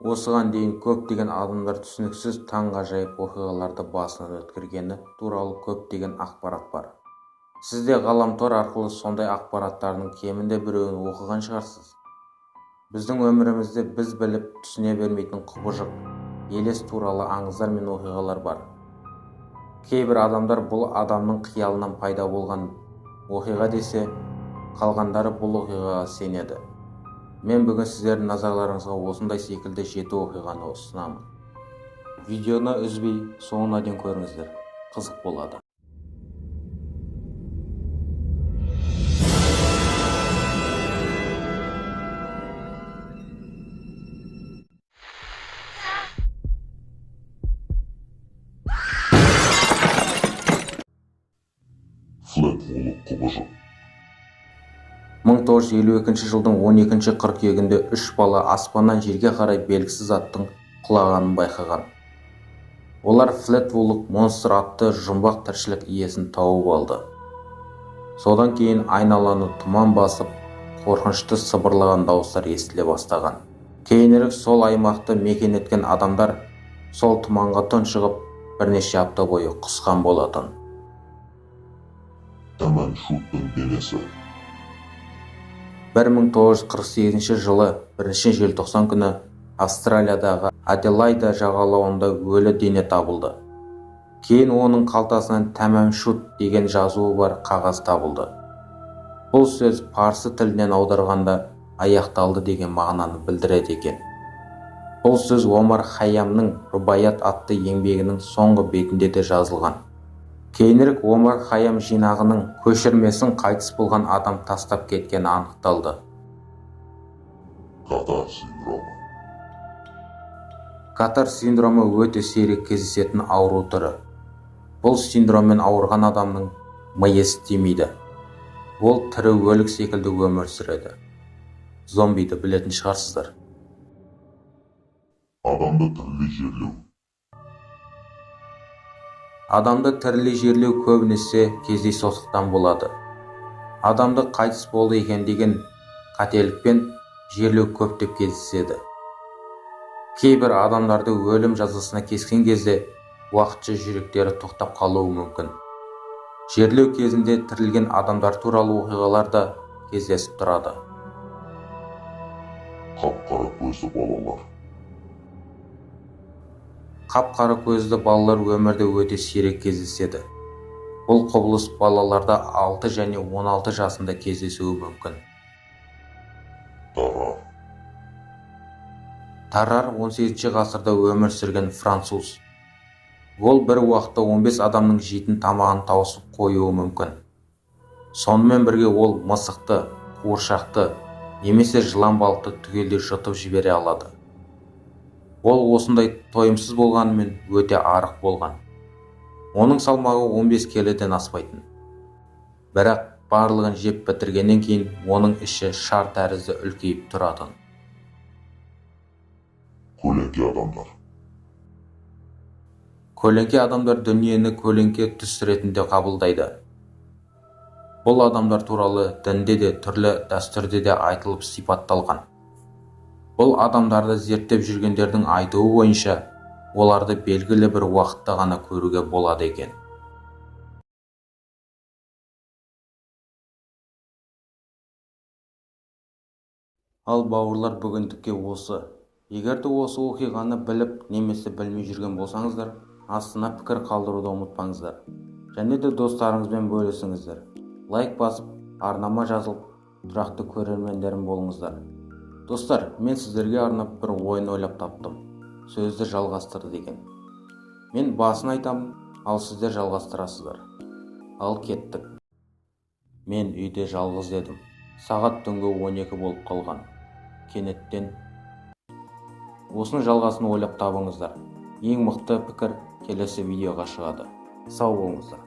Осыған дейін көптеген адамдар түсініксіз таңғажайып оқиғаларды басынан өткергені туралы көптеген ақпарат бар. Сіз де ғаламтор арқылы сондай ақпараттардың кемінде біреуін оқыған шығарсыз. Біздің өмірімізде біз біліп түсіне бермейтін құбыжық, елес туралы аңыздар мен оқиғалар бар. Кейбір адамдар бұл адамның қиялынан пайда болған оқиға десе, қалғандары бұл оқиғаға сенеді. Мен бүгін сіздердің назарларыңызға осындай секілді 7 оқиғаны ұсынамын. Видеоны үзбей соңына дейін көріңіздер, қызық болады. Флэт-Вулок құбыжық. 1952 жылдың 12 қыркүйегінде 3 бала аспаннан жерге қарай белгісіз заттың құлағанын байқаған. Олар Флэт-Вулок монстр атты жұмбақ тіршілік иесін тауып алды. Содан кейін айналаны тұман басып, қорқынышты сыбырлаған дауыстар естіле бастаған. Кейінірек сол аймақты мекен еткен адамдар сол тұманға тұншығып, бірнеше апта бойы құсқан болатын. Тәмән Шуттың денесі. 1948 жылы 1 желтоқсан күні Австралиядағы Аделаида жағалауында өлі дене табылды. Кейін оның қалтасынан Тәмән Шут деген жазуы бар қағаз табылды. Бұл сөз парсы тілінен аударғанда аяқталды деген мағынаны білдіреді екен. Бұл сөз Омар Хайямның Рубаят атты еңбегінің соңғы бетінде де жазылған. Кейінірек Омар Хайям жинағының көшірмесін қайтыс болған адам тастап кеткені анықталды. Катар синдромы. Катар синдромы өте сирек кездесетін ауру түрі. Бұл синдроммен ауырған адамның миы істемейді. Ол тірі өлік секілді өмір сүреді. Зомбиді білетін шығарсыздар. Адамды тірілей жерлеу. Адамды тірілей жерлеу көбінесе кездейсоқтықтан болады. Адамды қайтыс болды екен деген қателікпен жерлеу көптеп кездеседі. Кейбір адамдарды өлім жазасына кескен кезде уақытша жүректері тоқтап қалуы мүмкін. Жерлеу кезінде тірілген адамдар туралы оқиғалар да кездесіп тұрады. Қап-қара көзді балалар. Қап-қара көзді балалар өмірде өте сирек кездеседі. Бұл құбылыс балаларда 6 және 16 жасында кездесуі мүмкін. Тарар. Тарар 18 ғасырда өмір сүрген француз. Ол бір уақытта 15 адамның жейтін тамағын тауысып қоюы мүмкін. Сонымен бірге ол мысықты, қуыршақты немесе жылан балықты түгелдей жұтып жібере алады. Ол осындай тойымсыз болғанымен өте арық болған. Оның салмағы 15 келіден аспайтын. Бірақ барлығын жеп бітіргеннен кейін оның іші шар тәрізді үлкейіп тұратын. Көлеңке адамдар. Көлеңке адамдар дүниені көлеңке түс ретінде қабылдайды. Бұл адамдар туралы дінде де түрлі дәстүрде де айтылып сипатталған. Бұл адамдарды зерттеп жүргендердің айтуы бойынша, оларды белгілі бір уақытта ғана көруге болады екен. Ал бауырлар, бүгіндікке осы. Егер де осы оқиғаны біліп немесе білмей жүрген болсаңыздар, астына пікір қалдыруды ұмытпаңыздар. Және де достарыңызбен бөлісіңіздер. Лайк басып, арнама жазылып, тұрақты көрермендерім болыңыздар. Достар, мен сіздерге арнап бір ойын ойлап таптым. Сөзді жалғастыр деген. Мен басын айтамын, ал сіздер жалғастырасыздар. Ал кеттік. Мен үйде жалғыз едім. Сағат түнгі 12 болып қалған. Кенеттен осының жалғасын ойлап табыңыздар. Ең мықты пікір келесі видеоға шығады. Сау болыңыздар.